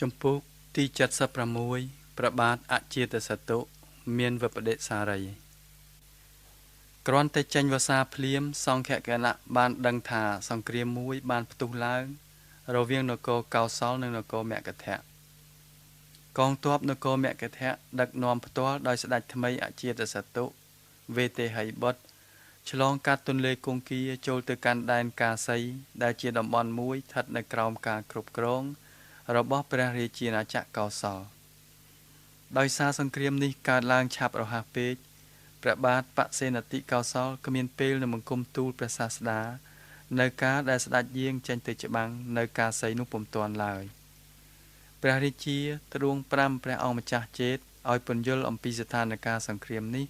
ជំពូកទី76ព្រះបាទអជាតសតុមានវិបដិសារីគ្រាន់តែចេញវស្សាភ្លាមសង្ឃគណៈបានដឹងថាសង្គ្រាមមួយបានផ្ទុះឡើងរវាងនគរកោសលនិងនគរមគធៈកងទ័ពនគរមគធៈដឹកនាំផ្ទាល់ដោយស្ដេចថ្មីអជាតសតុវេទេហីបុត្រឆ្លងកាត់ទន្លេគង្គាចូលទៅកាន់ដែនកាសីដែលជាតំបន់មួយស្ថិតនៅក្រោមការគ្រប់គ្រងរបស់ព្រះរាជាណាចក្រកោសលដោយសារសង្គ្រាមនេះកើតឡើងឆាប់រហ័សពេកព្រះបាទបសេនតិកោសលគ្មានពេលនឹងបង្គំទូលព្រះសាស្តានៅការដែលស្ដេចយាងចេញទៅច្បាំងនៅកាសីនោះពុំទាន់ឡើយព្រះរាជាទ្រង់ប្រាំព្រះអង្គម្ចាស់ចេតឲ្យពន្យល់អំពីស្ថានភាពសង្គ្រាមនេះ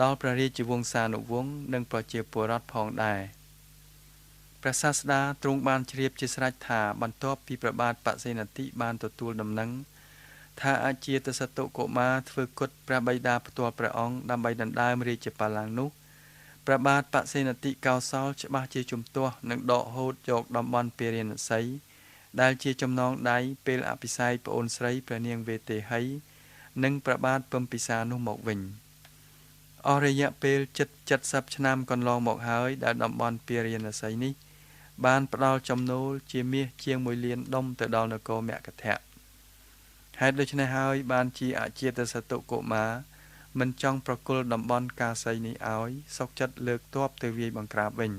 ដល់ព្រះរាជវង្សានុវង្សនិងប្រជាពលរដ្ឋផងដែរព្រះសាស្តាទ្រង់បានជ្រាបជាស្រេចថាបន្ទាប់ពីព្រះបាទបសេនតិបានទទួលដំណឹងថាអជាតសតុកុមារធ្វើគុតព្រះបិតាផ្ទាល់ព្រះអង្គដើម្បីដណ្ដើមរាជបល្ល័ង្កនោះព្រះបាទបសេនតិកោសលច្បាស់ជាជំទាស់នឹងដកហូតយកតំបន់ពារាណសីដែលជាចំណងដៃពេលអភិសេកប្អូនស្រីព្រះនាងវេទេហីនិងព្រះបាទពំពិសានោះមកវិញអស់រយៈពេលជិត70ឆ្នាំកន្លងមកហើយដែលតំបន់ពារាណសីនេះបានផ្ដល់ចំណូលជាមាសជាង1លានដុំទៅដល់នគរមគធៈហេតុដូច្នេះហើយបានជាអជាតសតុកុមារមិនចង់ប្រគល់តំបន់កាសីនេះឲ្យសុកចិត្តលើកទ័ពទៅវាយបង្ក្រាបវិញ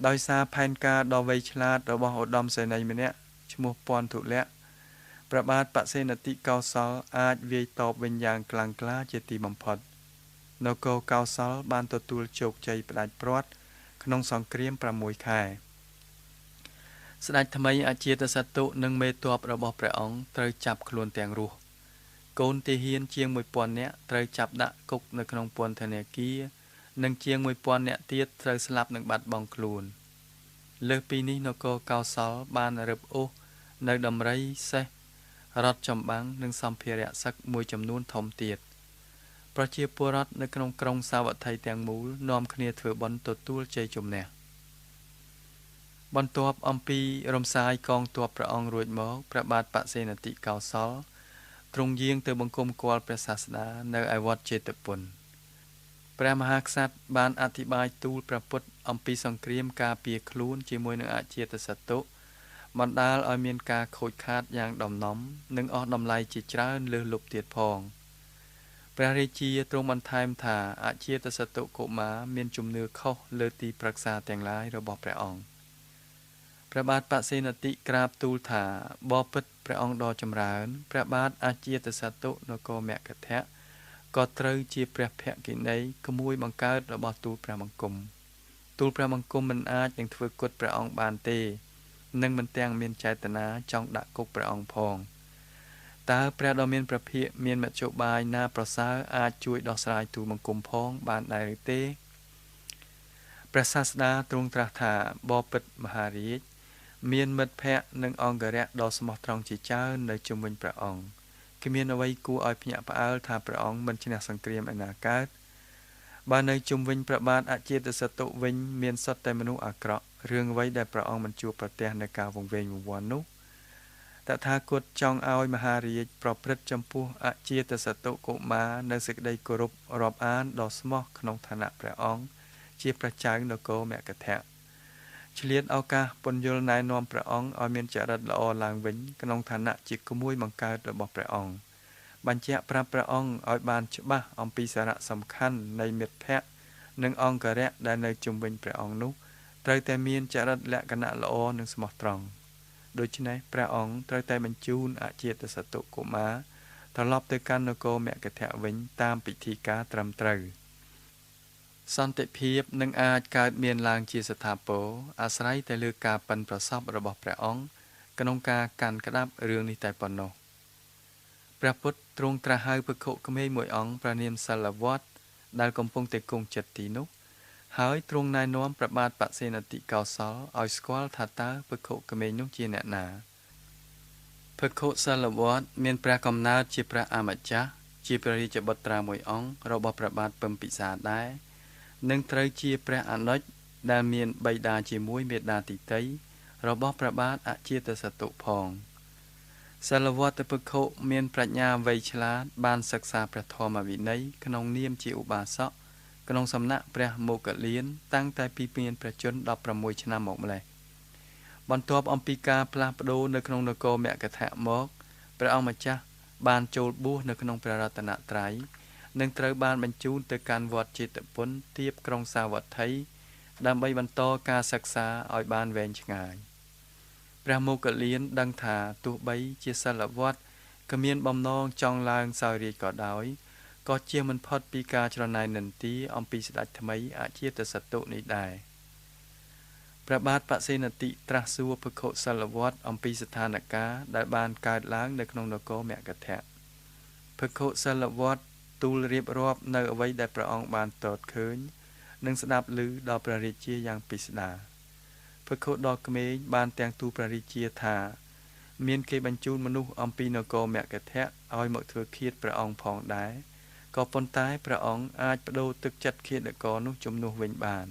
ដោយសារផែនការដ៏វៃឆ្លាតរបស់ឧត្តមសេនីយ៍ម្នាក់ឈ្មោះពាន់ធុលៈព្រះបាទបសេនតិកោសលអាចវាយតបវិញយ៉ាងខ្លាំងក្លាជាទីបំផុតនគរកោសលបានទទួលជោគជ័យផ្ដាច់ព្រាត់ក្នុងសង្គ្រាម6ខែស្ដេចថ្មីអជាតសតុនិងមេទ័ពរបស់ព្រះអង្គត្រូវចាប់ខ្លួនទាំងរស់កូនទាហានជាង1000នាក់ត្រូវចាប់ដាក់គុកនៅក្នុងពន្ធនាគារនិងជាង1000នាក់ទៀតត្រូវស្លាប់និងបាត់បង់ខ្លួនលើសពីនេះនគរកោសលបានរឹបអូសនៅដំរីសេះរថចម្បាំងនិងសម្ភារៈសឹកមួយចំនួនធំទៀតប្រជាពលរដ្ឋនៅក្នុងក្រុងសាវត្ថីទាំងមូលនាំគ្នាធ្វើបុណ្យទទួលជ័យជំនះបន្ទាប់អំពីរំសាយកងទ័ពព្រះអង្គរួចមកព្រះបាទបសេនតិកោសលទ្រង់យាងទៅបង្គំគាល់ព្រះសាស្តានៅឯវត្តចេតពុនព្រះមហាក្សត្របានអធិប្បាយទូលព្រះពុទ្ធអំពីសង្គ្រាមការពារខ្លួនជាមួយនឹងអជាតសតុបណ្ដាលឲ្យមានការខូចខាតយ៉ាងដំណំនិងអស់តម្លៃជាច្រើនលើសលប់ទៀតផងព្រះរាជាទ្រង់បន្ថែមថាអជាតសតុកុមារមានជំនឿខុសលើទីប្រឹក្សាទាំងឡាយរបស់ព្រះអង្គព្រះបាទបសេនតិក្រាបទូលថាបពិតព្រះអង្គដ៏ចម្រើនព្រះបាទអជាតសតុនគរមគធៈក៏ត្រូវជាព្រះភគិនីក្មួយបង្កើតរបស់ទូលព្រះបង្គំទូលព្រះបង្គំមិនអាចនឹងធ្វើគុតព្រះអង្គបានទេនិងមិនទាំងមានចេតនាចង់ដាក់គុកព្រះអង្គផងតើព្រះដ៏មានព្រះភិក្ខមានមធ្យោបាយណាប្រសើរអាចជួយដោះស្រាយទូលបង្គំផងបានដែរឬទេព្រះសាស្តាទ្រង់ត្រាស់ថាបពិតមហារាជមានមិត្តភក្តិនិងអង្គរៈដ៏ស្មោះត្រង់ជាច្រើននៅជុំវិញព្រះអង្គគ្មានអ្វីគួរឲ្យភ្ញាក់ផ្អើលថាព្រះអង្គមិនឈ្នះសង្គ្រាមឯណាកើតបើនៅជុំវិញព្រះបាទអជាតសតុវិញមានសុទ្ធតែមនុស្សអាក្រក់រឿងអ្វីដែលព្រះអង្គមិនជួបប្រទះនៅការវង្វេងវង្វាន់នោះតថាគតចង់ឲ្យមហារាជប្រព្រឹត្តចំពោះអជាតសតុកុមារនៅសេចក្តីគោរពរាប់អានដ៏ស្មោះក្នុងឋានៈព្រះអង្គជាព្រះចៅនគរមគធៈឆ្លៀតឱកាសពន្យល់ណែនាំព្រះអង្គឲ្យមានចរិតល្អឡើងវិញក្នុងឋានៈជាក្មួយបង្កើតរបស់ព្រះអង្គបញ្ជាក់ប្រាប់ព្រះអង្គឲ្យបានច្បាស់អំពីសារៈសំខាន់នៃមិត្តភក្តិនិងអង្គរៈដែលនៅជុំវិញព្រះអង្គនោះត្រូវតែមានចរិតលក្ខណៈល្អនិងស្មោះត្រង់ដូច្នេះព្រះអង្គត្រូវតែបញ្ជូនអជាតសតុកុមារត្រឡប់ទៅកាន់នគរមគធៈវិញតាមពិធីការត្រឹមត្រូវសន្តិភាពនឹងអាចកើតមានឡើងជាស្ថាពរអាស្រ័យតែលើការប៉ិនប្រសប់របស់ព្រះអង្គក្នុងការកាន់ក្តាប់រឿងនេះតែប៉ុណ្ណោះព្រះពុទ្ធទ្រង់ត្រាស់ហៅភិក្ខុក្មេងមួយអង្គព្រះនាមសិលវត្តដែលកំពុងតែគង់ចិត្តទីនោះហើយទ្រង់ណែនាំព្រះបាទបសេនតិកោសលឲ្យស្គាល់ថាតើភិក្ខុក្មេងនោះជាអ្នកណាភិក្ខុសិលវត្តមានព្រះកំណើតជាព្រះអម្ចាស់ជាព្រះរាជបុត្រាមួយអង្គរបស់ព្រះបាទពំពិសាដែរនឹងត្រូវជាព្រះអនុជដែលមានបិតាជាមួយមេដាទីតីរបស់ព្រះបាទអជាតសតុផង សិលវត្តភិក្ខុមានប្រាជ្ញាវៃឆ្លាតបានសិក្សាព្រះធម៌វិន័យក្នុងនាមជាឧបាសកក្នុងសំណាក់ព្រះមោគលានតាំងតែពីមានព្រះជន្ម16ឆ្នាំមកម្ល៉េះបន្ទាប់អំពីការផ្លាស់ប្ដូរនៅក្នុងនគរមគធៈមកព្រះអង្គម្ចាស់បានចូលបួសនៅក្នុងព្រះរតនត្រ័យនិងត្រូវបានបញ្ជូនទៅកាន់វត្តចេតពុនទៀបក្រុងសាវត្ថីដើម្បីបន្តការសិក្សាឲ្យបានវែងឆ្ងាយព្រះមោគលានដឹងថាទោះបីជាសិលវត្តគ្មានបំណងចង់ឡើងសោយរាជ្យក៏ដោយក៏ជាមិនផុតពីការច្រណែននិន្ទាអំពីស្ដេចថ្មីអជាតសតុនេះដែរព្រះបាទបសេនតិត្រាស់សួរភិក្ខុសិលវត្តអំពីស្ថានភាពដែលបានកើតឡើងនៅក្នុងនគរមគធៈភិក្ខុសិលវត្តទូលរៀបរាប់នៅអ្វីដែលព្រះអង្គបានទតឃើញនិងស្ដាប់ឮដល់ព្រះរាជាយ៉ាងពិស្ដារភិក្ខុដ៏ក្មេងបានទាំងទូលព្រះរាជាថាមានគេបញ្ជូនមនុស្សអំពីនគរមគធៈឲ្យមកធ្វើឃាតព្រះអង្គផងដែរក៏ប៉ុន្តែព្រះអង្គអាចប្ដូរទឹកចិត្តឃាតករនោះជំនួសវិញបាន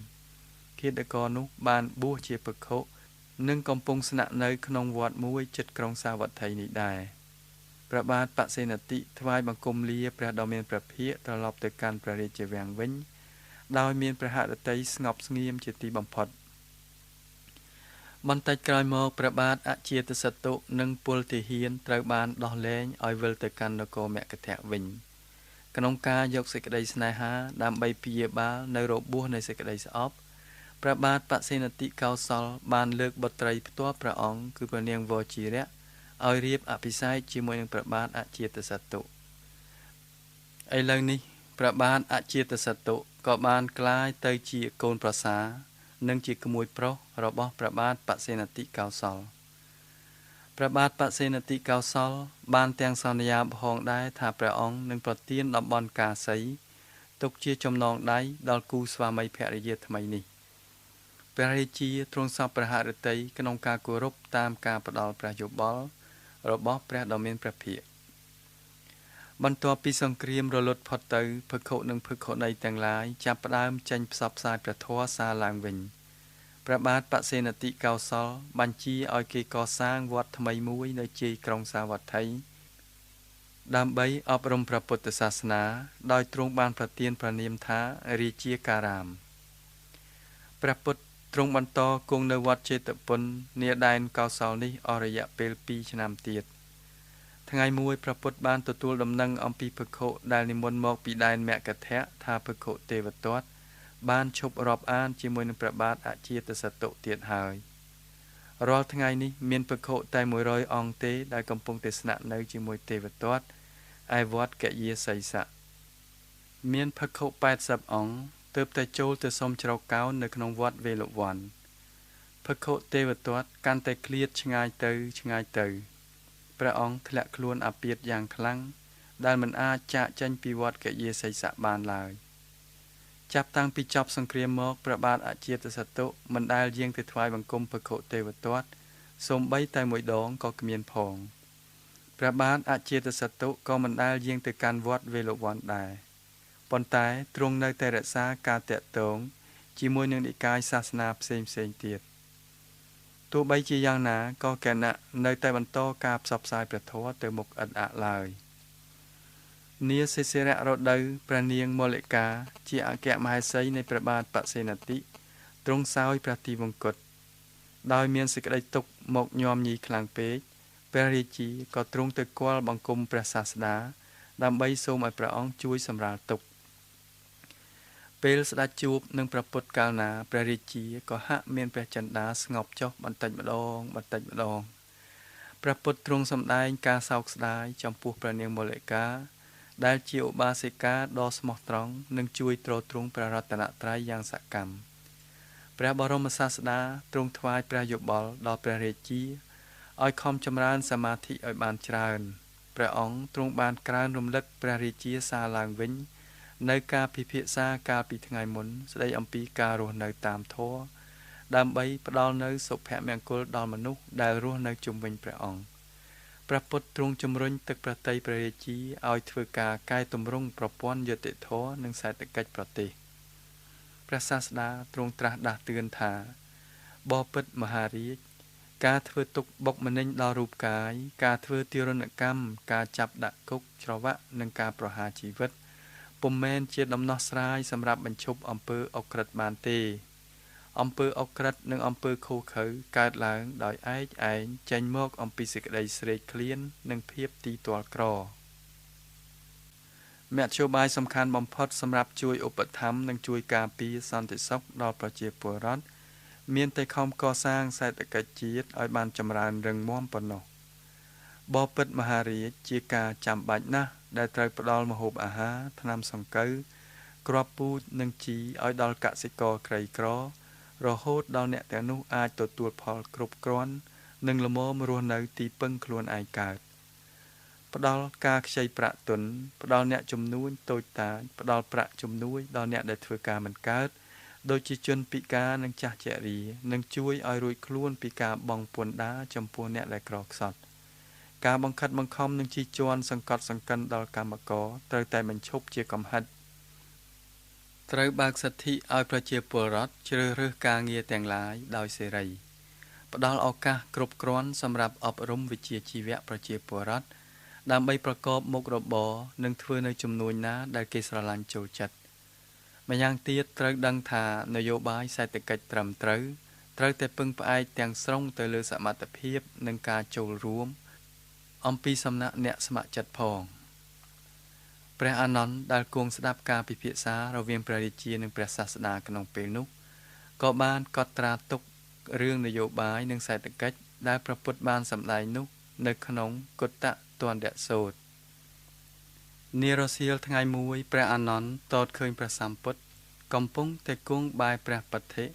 ឃាតករនោះបានបួសជាភិក្ខុនិងកំពុងស្នាក់នៅក្នុងវត្តមួយជិតក្រុងសាវត្ថីនេះដែរព្រះបាទបសេនតិថ្វាយបង្គំលាព្រះដ៏មានព្រះភិក្ខត្រឡប់ទៅកាន់ព្រះរាជវាំងវិញដោយមានព្រះហឫទ័យស្ងប់ស្ងៀមជាទីបំផុតបន្តិចក្រោយមកព្រះបាទអជាតសតុនិងពលទាហានត្រូវបានដោះលែងឲ្យវិលទៅកាន់នគរមគធៈវិញក្នុងការយកសេចក្តីស្នេហាដើម្បីព្យាបាលនៅរបួសនៃសេចក្តីស្អប់ព្រះបាទបសេនតិកោសលបានលើកបុត្រីផ្ទាល់ព្រះអង្គគឺព្រះនាងវជិរៈឲ្យរៀបអភិសេកជាមួយនឹងព្រះបាទអជាតសតុឥឡូវនេះព្រះបាទអជាតសតុក៏បានក្លាយទៅជាកូនប្រសានិងជាក្មួយប្រុសរបស់ព្រះបាទបសេនតិកោសលព្រះបាទបសេនតិកោសលបានទាំងសន្យាផងដែរថាព្រះអង្គនឹងប្រទានតំបន់កាសីទុកជាចំណងដៃដល់គូស្វាមីភរិយាថ្មីនេះព្រះរាជាទ្រង់សពព្រះហឫទ័យក្នុងការគោរពតាមការផ្ដល់ព្រះយោបល់របស់ព្រះដ៏មានព្រះភិក្ខបន្ទាប់ពីសង្គ្រាមរលត់ផុតទៅភិក្ខុនិងភិក្ខុនីទាំងឡាយចាប់ផ្ដើមចេញផ្សព្វផ្សាយព្រះធម៌សារឡើងវិញព្រះបាទបសេនតិកោសលបញ្ជាឲ្យគេកសាងវត្តថ្មីមួយនៅជាយក្រុងសាវត្ថីដើម្បីអប់រំព្រះពុទ្ធសាសនាដោយទ្រង់បានប្រទានព្រះនាមថារាជាការាមព្រះពុទ្ធទ្រង់បន្តគង់នៅវត្តចេតពុននាដែនកោសលនេះអស់រយៈពេល2ឆ្នាំទៀតថ្ងៃមួយព្រះពុទ្ធបានទទួលដំណឹងអំពីភិក្ខុដែលនិមន្តមកពីដែនមគធៈថាភិក្ខុទេវទត្តបានឈប់រាប់អានជាមួយនឹងព្រះបាទអជាតសតុទៀតហើយរាល់ថ្ងៃនេះមានភិក្ខុតែ100អង្គទេដែលកំពុងតែស្នាក់នៅជាមួយទេវទត្តឯវត្តកយាសីសៈមានភិក្ខុ80អង្គទើបតែចូលទៅសុំជ្រកកោននៅក្នុងវត្តវេលវ័នភិក្ខុទេវទត្តកាន់តែឃ្លាតឆ្ងាយទៅឆ្ងាយទៅព្រះអង្គធ្លាក់ខ្លួនអាពាធយ៉ាងខ្លាំងដែលមិនអាចចាកចេញពីវត្តកយាសីសៈបានឡើយចាប់តាំងពីចប់សង្គ្រាមមកព្រះបាទអជាតសតុមិនដែលយាងទៅថ្វាយបង្គំភិក្ខុទេវទត្តសូម្បីតែមួយដងក៏គ្មានផងព្រះបាទអជាតសតុក៏មិនដែលយាងទៅកាន់វត្តវេលវ័នដែរប៉ុន្តែទ្រង់នៅតែរក្សាការតាក់ទងជាមួយនឹងនិកាយសាសនាផ្សេងផ្សេងទៀតទោះបីជាយ៉ាងណាក៏គណៈនៅតែបន្តការផ្សព្វផ្សាយព្រះធម៌ទៅមុខឥតអាក់ឡើយនាសិសិរៈរដូវព្រះនាងមលិកាជាអគ្គមហេសីនៃព្រះបាទបសេនតិទ្រង់សោយព្រះទីវង្គតដោយមានសេចក្តីទុក្ខមកញោមញីខ្លាំងពេកព្រះរាជាក៏ទ្រង់ទៅគាល់បង្គំព្រះសាស្តាដើម្បីសូមឲ្យព្រះអង្គជួយសម្រាលទុក្ខពេលស្ដេចជួបនឹងព្រះពុទ្ធកាលណាព្រះរាជាក៏ហាក់មានព្រះចិន្តាស្ងប់ចុះបន្តិចម្ដងបន្តិចម្ដងព្រះពុទ្ធទ្រង់សម្ដែងការសោកស្ដាយចំពោះព្រះនាងមលិកាដែលជាឧបាសិកាដ៏ស្មោះត្រង់និងជួយទ្រទ្រង់ព្រះរតនត្រ័យយ៉ាងសកម្មព្រះបរមសាស្តាទ្រង់ថ្វាយព្រះយោបល់ដល់ព្រះរាជាឲ្យខំចម្រើនសមាធិឲ្យបានច្រើនព្រះអង្គទ្រង់បានក្រើនរំលឹកព្រះរាជាសារឡើងវិញនៅការពិភាក្សាកាលពីថ្ងៃមុនស្ដីអំពីការរស់នៅតាមធម៌ដើម្បីផ្ដល់នូវសុភមង្គលដល់មនុស្សដែលរស់នៅជុំវិញព្រះអង្គព្រះពុទ្ធទ្រង់ជំរុញទឹកព្រះទ័យព្រះរាជាឲ្យធ្វើការកែទម្រង់ប្រព័ន្ធយុត្តិធម៌និងសេដ្ឋកិច្ចប្រទេសព្រះសាស្តាទ្រង់ត្រាស់ដាស់តឿនថាបពិតមហារាជ ការធ្វើទុក្ខបុកម្នេញដល់រូបកាយការធ្វើទារុណកម្មការចាប់ដាក់គុកច្រវាក់និងការប្រហារជីវិតពុំមែនជាដំណោះស្រាយសម្រាប់បញ្ឈប់អំពើឧក្រិដ្ឋបានទេអំពើឧក្រិដ្ឋនិងអំពើឃោរឃៅកើតឡើងដោយឯកឯងចេញមកអំពីសេចក្តីស្រេកឃ្លាននិងភាពទីទ័លក្រមធ្យោបាយសំខាន់បំផុតសម្រាប់ជួយឧបត្ថម្ភនិងជួយការពារសន្តិសុខដល់ប្រជាពលរដ្ឋមានតែខំកសាងសេដ្ឋកិច្ចជាតិឲ្យបានចម្រើនរឹងមាំប៉ុណ្ណោះបពិតមហារាជជាការចាំបាច់ណាស់ដែលត្រូវផ្ដល់ម្ហូបអាហារថ្នាំសង្កូវគ្រាប់ពូជនិងជីឲ្យដល់កសិករក្រីក្ររហូតដល់អ្នកទាំងនោះអាចទទួលផលគ្រប់គ្រាន់និងល្មមរស់នៅទីពឹងខ្លួនឯងកើតផ្ដល់ការខ្ចីប្រាក់ទុនផ្ដល់អ្នកជំនួញតូចតាចផ្ដល់ប្រាក់ជំនួយដល់អ្នកដែលធ្វើការមិនកើតដូចជាជនពិការនិងចាស់ជរានិងជួយឲ្យរួចខ្លួនពីការបង់ពន្ធដារចំពោះអ្នកដែលក្រខ្សត់ការបង្ខិតបង្ខំនិងជិះជាន់សង្កត់សង្កិនដល់កម្មករត្រូវតែបញ្ឈប់ជាកំហិតត្រូវបើកសិទ្ធិឲ្យប្រជាពលរដ្ឋជ្រើសរើសការងារទាំងឡាយដោយសេរីផ្ដល់ឱកាសគ្រប់គ្រាន់សម្រាប់អប់រំវិជ្ជាជីវៈប្រជាពលរដ្ឋដើម្បីប្រកបមុខរបរនិងធ្វើនៅជំនួញណាដែលគេស្រឡាញ់ចូលចិត្តម្យ៉ាងទៀតត្រូវដឹងថានយោបាយសេដ្ឋកិច្ចត្រឹមត្រូវត្រូវតែពឹងផ្អែកទាំងស្រុងទៅលើសមត្ថភាពនិងការចូលរួមអំពីសំណាក់អ្នកស្ម័គ្រចិត្តផងព្រះអានន្ទដែលគង់ស្ដាប់ការពិភាក្សារវាងព្រះរាជានិងព្រះសាស្តាក្នុងពេលនោះក៏បានកត់ត្រាទុករឿងនយោបាយនិងសេដ្ឋកិច្ចដែលព្រះពុទ្ធបានសម្ដែងនោះនៅក្នុងគុតទណ្ឌសូត្រនារសៀលថ្ងៃមួយព្រះអានន្ទទតឃើញព្រះសម្ពុទ្ធកំពុងតែគង់បែរព្រះបិទិ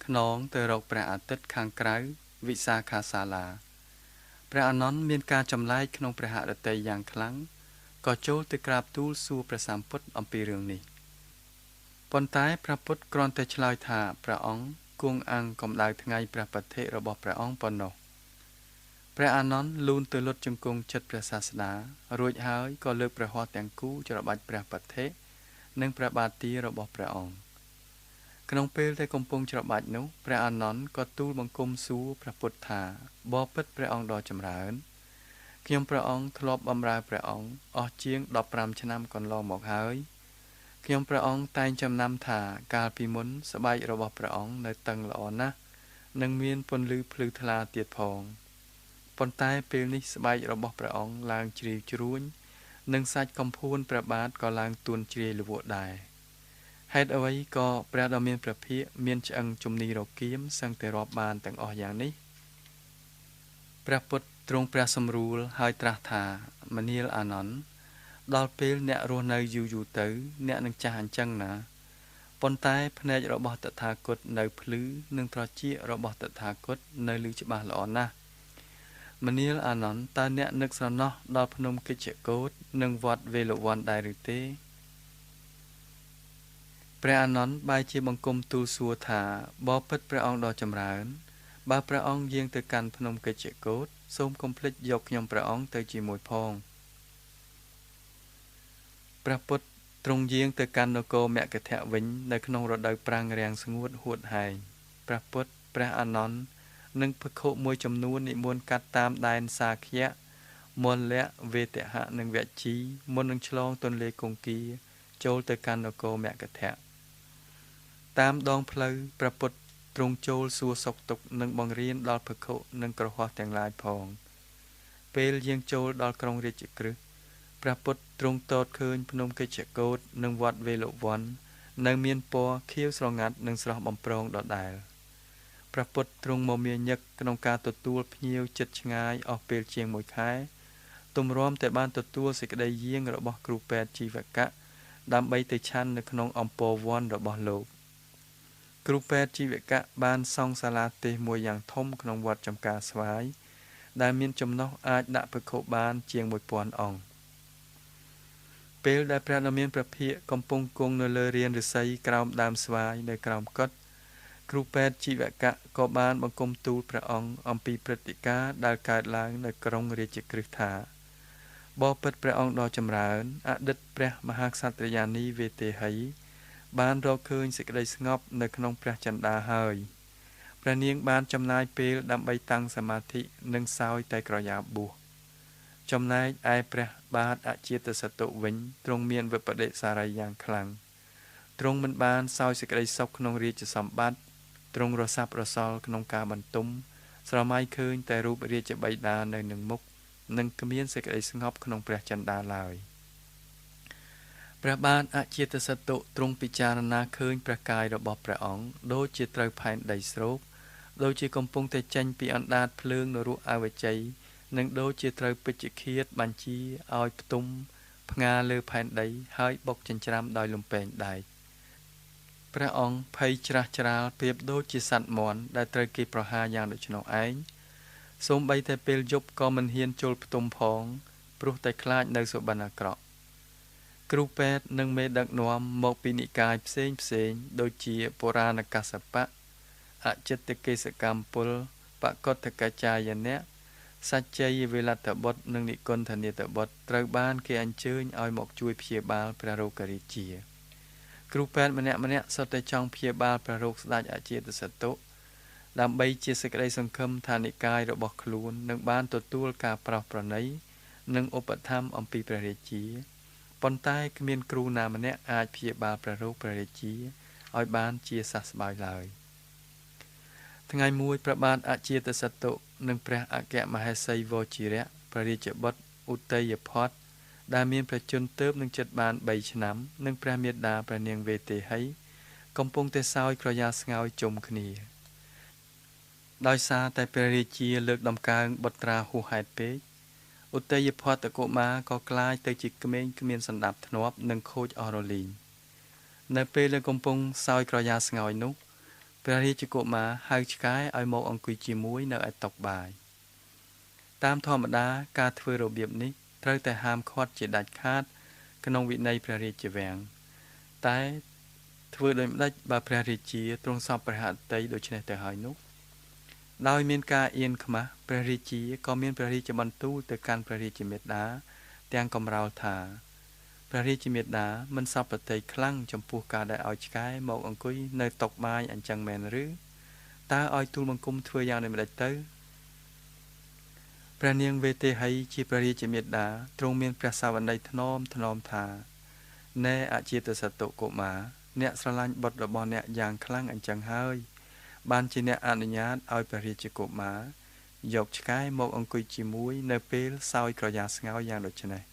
ខ្នងទៅរកព្រះអាទិត្យខាងក្រៅវិសាខាសាលាព្រះអានន្ទមានការចម្លែកក្នុងព្រះហឫទ័យយ៉ាងខ្លាំងក៏ចូលទៅក្រាបទូលសួរព្រះសម្ពុទ្ធអំពីរឿងនេះប៉ុន្តែព្រះពុទ្ធគ្រាន់តែឆ្លើយថាព្រះអង្គគង់អាំងកម្ដៅថ្ងៃព្រះបិទិរបស់ព្រះអង្គប៉ុណ្ណោះព្រះអានន្ទលូនទៅលុតជង្គង់ចិត្តព្រះសាស្តារួចហើយក៏លើកព្រះហស្ថទាំងគូច្របាច់ព្រះបិទិនិងព្រះបាទទារបស់ព្រះអង្គក្នុងពេលដែលកំពុងច្របាច់នោះព្រះអានន្ទក៏ទូលបង្គំសួរព្រះពុទ្ធថាបពិតព្រះអង្គដ៏ចម្រើនខ្ញុំព្រះអង្គធ្លាប់បម្រើព្រះអង្គអស់ជាង15ឆ្នាំកន្លងមកហើយខ្ញុំព្រះអង្គតែងចំណាំថាកាលពីមុនស្បែករបស់ព្រះអង្គនៅតឹងល្អណាស់និងមានពន្លឺភ្លឺថ្លាទៀតផងប៉ុន្តែពេលនេះស្បែករបស់ព្រះអង្គឡើងជ្រាវជ្រួញនិងសាច់កំភួនព្រះបាទក៏ឡើងទួនជ្រាយល្វក់ដែរហេតុអ្វីក៏ព្រះដ៏មានព្រះភិក្ខមានឆ្អឹងជំនីរគាមសឹងតែរាប់បានទាំងអស់យ៉ាងនេះព្រះពុទ្ធទ្រង់ព្រះសម្រួលហើយត្រាស់ថាមនាលអានន្ទដល់ពេលអ្នករស់នៅយូរយូរទៅអ្នកនឹងចាស់អញ្ចឹងណាប៉ុន្តែភ្នែករបស់តថាគតនៅភ្លឺនិងត្រចៀករបស់តថាគតនៅឮច្បាស់ល្អណាស់មនាលអានន្ទតើអ្នកនឹកស្រណោះដល់ភ្នំគិជ្ជកូដនិងវត្តវេលវ័នដែរឬទេព្រះអានន្ទបែរជាបង្គំទូលសួរថាបពិតព្រះអង្គដ៏ចម្រើនបើព្រះអង្គយាងទៅកាន់ភ្នំគិជ្ជកូដសូមកុំភ្លេចយកខ្ញុំព្រះអង្គទៅជាមួយផងព្រះពុទ្ធទ្រង់យាងទៅកាន់នគរមគធៈវិញនៅក្នុងរដូវប្រាំងរាំងស្ងួតហួតហែងព្រះពុទ្ធព្រះអានន្ទនិងភិក្ខុមួយចំនួននិមន្តកាត់តាមដែនសាខយៈមលៈវេទហៈនិងវជីមុននឹងឆ្លងទន្លេគង្គាចូលទៅកាន់នគរមគធៈតាមដងផ្លូវព្រះពុទ្ធទ្រង់ចូលសួរសុខទុក្ខនិងបង្រៀនដល់ភិក្ខុនិងគ្រហស្ថទាំងឡាយផងពេលយាងចូលដល់ក្រុងរាជក្រឹសព្រះពុទ្ធទ្រង់ទតឃើញភ្នំគិជ្ជកូដនិងវត្តវេលវ័ននៅមានពណ៌ខៀវស្រងាត់និងស្រស់បំព្រងដដែលព្រះពុទ្ធទ្រង់មមាញឹកក្នុងការទទួលភ្ញៀវចិត្តឆ្ងាយអស់ពេលជាង1ខែទម្រាំតែបានទទួលសេចក្តីយាងរបស់គ្រូពេទ្យជីវកៈដើម្បីទៅឆាន់នៅក្នុងអំពរវ័នរបស់លោកគ្រូពេទ្យជីវកៈបានសង់សាលាទេសមួយយ៉ាងធំក្នុងវត្តចំការស្វាយដែលមានចំណុះអាចដាក់ភិក្ខុបានជាង1000អង្គពេលដែលព្រះដ៏មានព្រះភិក្ខកំពុងគង់នៅលើរានឫស្សីក្រោមដើមស្វាយនៅក្រោមកុដិគ្រូពេទ្យជីវកៈក៏បានបង្គំទូលព្រះអង្គអំពីព្រឹត្តិការណ៍ដែលកើតឡើងនៅក្រុងរាជក្រឹសថាបពិតព្រះអង្គដ៏ចម្រើនអតីតព្រះមហាក្សត្រិយានីវេទេហីបានរកឃើញសេចក្តីស្ងប់នៅក្នុងព្រះចិន្តាហើយ ព្រះនាងបានចំណាយពេលដើម្បីតាំងសមាធិនិងសោយតែក្រយ៉ាបួសចំណែកឯព្រះបាទអជាតសតុវិញទ្រង់មានវិបដិសារីយ៉ាងខ្លាំងទ្រង់មិនបានសោយសេចក្តីសុខក្នុងរាជសម្បត្តិទ្រង់រសាប់រសល់ក្នុងការបន្ទុំស្រមៃឃើញតែរូបរាជបិតានៅនឹងមុខនិងគ្មានសេចក្តីស្ងប់ក្នុងព្រះចិន្តាឡើយព្រះបាទអជាតសតុទ្រង់ពិចារណាឃើញព្រះកាយរបស់ព្រះអង្គដូចជាត្រូវផែនដីស្រូបដូចជាកំពុងតែចេញពីអណ្ដាតភ្លើងនរកអវជ័យនិងដូចជាត្រូវពេជ្ជឃាតបញ្ជាឲ្យផ្ទុំផ្ងាលើផែនដីហើយបុកចិញ្ច្រាំដោយលំពែងដែកព្រះអង្គភ័យច្រាស់ច្រាលប្រៀបដូចជាសត្វមាន់ដែលត្រូវគេប្រហារយ៉ាងដូច្នោះឯងសូម្បីតែពេលយប់ក៏មិនហ៊ានចូលផ្ទុំផងព្រោះតែខ្លាចនៅសុបិនអាក្រក់គ្រូពេទ្យនិងមេដឹកនាំមកពីនិកាយផ្សេងផ្សេងដូចជាបុរាណកសបៈអចិត្តកេសកម្មពលបកុតកចាយនៈសច្ច័យវេលត្តបុត្រនិងនិគន្ធនាតបុត្រត្រូវបានគេអញ្ជើញឲ្យមកជួយព្យាបាលព្រះរោគរាជាគ្រូពេទ្យម្នាក់ម្នាក់សុទ្ធតែចង់ព្យាបាលព្រះរោគស្ដេចអជាតសតុដើម្បីជាសេចក្តីសង្ឃឹមថានិកាយរបស់ខ្លួននឹងបានទទួលការប្រោសប្រណីនិងឧបត្ថម្ភអំពីព្រះរាជាប៉ុន្តែគ្មានគ្រូណាម្នាក់អាចព្យាបាលព្រះរោគព្រះរាជាឲ្យបានជាសះស្បើយឡើយថ្ងៃមួយព្រះបាទអជាតសតុនិងព្រះអគ្គមហេសីវជិរៈព្រះរាជបុត្រឧទ័យភ័ត្រដែលមានព្រះជន្មទើបនឹងចិត្តបាន3ឆ្នាំនិងព្រះមាតាព្រះនាងវេទេហីកំពុងតែសោយក្រយ៉ាស្ងោយជុំគ្នាដោយសារតែព្រះរាជាលើកដំកើងបុត្រាហួសហេតុពេកឧទ័យភ័ត្រកុមារក៏ក្លាយទៅជាក្មេងគ្មានសន្តាប់ធ្នាប់និងខូចអស់រលីងនៅពេលដែលកំពុងសោយក្រយ៉ាស្ងោយនោះព្រះរាជកុមារហៅឆ្កែឲ្យមកអង្គុយជាមួយនៅឯតុបាយតាមធម្មតាការធ្វើរបៀបនេះត្រូវតែហាមឃាត់ជាដាច់ខាតក្នុងវិន័យព្រះរាជវាំងតែធ្វើដូចម្ដេចបើព្រះរាជាទ្រង់សពព្រះហឫទ័យដូច្នេះទៅហើយនោះដោយមានការអៀនខ្មាស់ព្រះរាជាក៏មានព្រះរាជបន្ទូលទៅកាន់ព្រះរាជមេដាទាំងកំរោលថាព្រះរាជមេដាមិនសពព្រះទ័យខ្លាំងចំពោះការដែលឲ្យឆ្កែមកអង្គុយនៅតុបាយអញ្ចឹងមែនឬតើឲ្យទូលបង្គំធ្វើយ៉ាងដូចម្ដេចទៅព្រះនាងវេទេហីជាព្រះរាជមេដាទ្រង់មានព្រះសាវណីថ្នមថ្នមថាណែអជាតសតុកុមារអ្នកស្រឡាញ់បុត្ររបស់អ្នកយ៉ាងខ្លាំងអញ្ចឹងហើយបានជាអ្នកអនុញ្ញាតឲ្យព្រះរាជកុមារយកឆ្កែមកអង្គុយជាមួយនៅពេលសោយក្រយ៉ាស្ងោយយ៉ាងដូចនេះ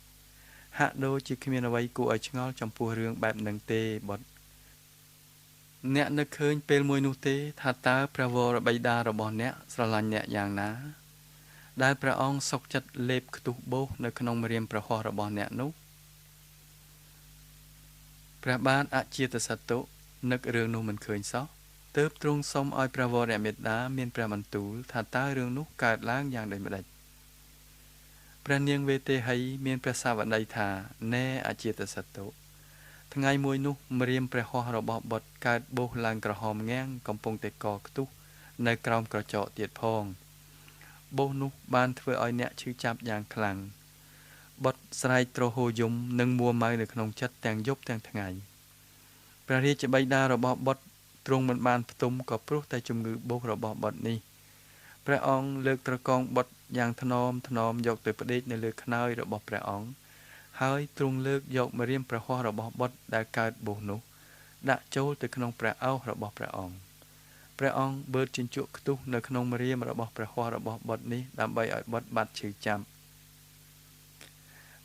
ហាក់ដូចជាគ្មានអ្វីគួរឲ្យឆ្ងល់ចំពោះរឿងបែបនឹងទេបុត្រអ្នកនឹកឃើញពេលមួយនោះទេថាតើព្រះវរបិតារបស់អ្នកស្រឡាញ់អ្នកយ៉ាងណាដែលព្រះអង្គសុខចិត្តលេបខ្ទុះបោសនៅក្នុងម្រាមប្រហោះរបស់អ្នកនោះព្រះបាទអជាតសតុនឹករឿងនោះមិនឃើញសោះទើបទ្រង់សុំឲ្យព្រះវរមេដាមានព្រះបន្ទូលថាតើរឿងនោះកើតឡើងយ៉ាងដូចម្តេចព្រះនាងវេទេហីមានព្រះសាវណីថាណែអជាតសតុថ្ងៃមួយនោះម្រាមព្រះហស្ថរបស់បុត្រកើតបោសឡើងក្រហមងាំងកំពុងតែកខ្ទុះនៅក្រោមក្រចកទៀតផងបោសនោះបានធ្វើឲ្យអ្នកឈឺចាប់យ៉ាងខ្លាំងបុត្រស្រែកទ្រហោយំនិងមួម៉ៅនៅក្នុងចិត្តទាំងយប់ទាំងថ្ងៃព្រះរាជបិតារបស់បុត្រទ្រង់មិនបានផ្ទុំក៏ព្រោះតែជំងឺបោសរបស់បុត្រនេះព្រះអង្គលើកត្រកងបុត្រយ៉ាងថ្នមថ្នមយកទៅផ្ដេកនៅលើខ្នើយរបស់ព្រះអង្គហើយទ្រង់លើកយកម្រាមព្រះហស្ថរបស់បុត្រដែលកើតបោសនោះដាក់ចូលទៅក្នុងព្រះឱស្ឋរបស់ព្រះអង្គព្រះអង្គបឺតជញ្ជក់ខ្ទុះនៅក្នុងម្រាមរបស់ព្រះហស្ថរបស់បុត្រនេះដើម្បីឲ្យបុត្របាត់ឈឺចាប់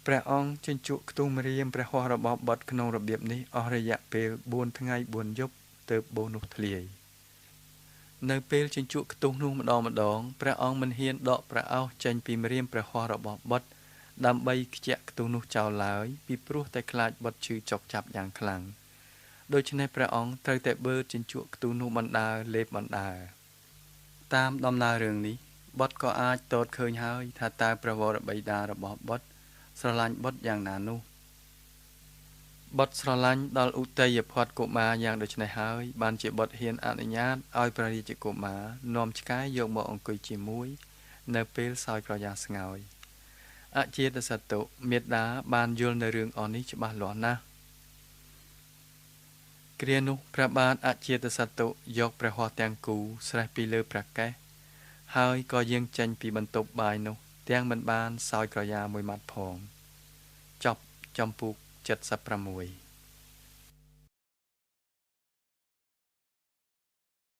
ព្រះអង្គជញ្ជក់ខ្ទុះម្រាមព្រះហស្ថរបស់បុត្រក្នុងរបៀបនេះអស់រយៈពេល4ថ្ងៃ4យប់ទើបបោសនោះធ្លាយនៅពេលជញ្ជក់ខ្ទុះនោះម្ដងម្ដងព្រះអង្គមិនហ៊ានដកព្រះឱស្ឋចេញពីម្រាមព្រះហស្ថរបស់បុត្រដើម្បីខ្ជាក់ខ្ទុះនោះចោលឡើយពីព្រោះតែខ្លាចបុត្រឈឺចុកចាប់យ៉ាងខ្លាំងដូច្នេះព្រះអង្គត្រូវតែបឺតជញ្ជក់ខ្ទុះនោះបណ្ដើលេបបណ្ដើតាមដំណើររឿងនេះបុត្រក៏អាចទតឃើញហើយថាតើព្រះវរបិតារបស់បុត្រស្រឡាញ់បុត្រយ៉ាងណានោះបុត្រស្រឡាញ់ដល់ឧទ័យភ័ត្រកុមារយ៉ាងដូចនេះហើយបានជាបុត្រហ៊ានអនុញ្ញាតឲ្យព្រះរាជកុមារនាំឆ្កែយកមកអង្គុយជាមួយនៅពេលសោយក្រយ៉ាស្ងោយអជាតសតុមេដាបានយល់នៅរឿងអស់នេះច្បាស់លាស់ណាស់ គ្រានោះព្រះបាទអជាតសតុយកព្រះហស្ថទាំងគូស្រេះពីលើព្រះកេសហើយក៏យាងចេញពីបន្ទប់បាយនោះទាំងមិនបានសោយក្រយាមួយម៉ាត់ផងចប់ចំពុក76។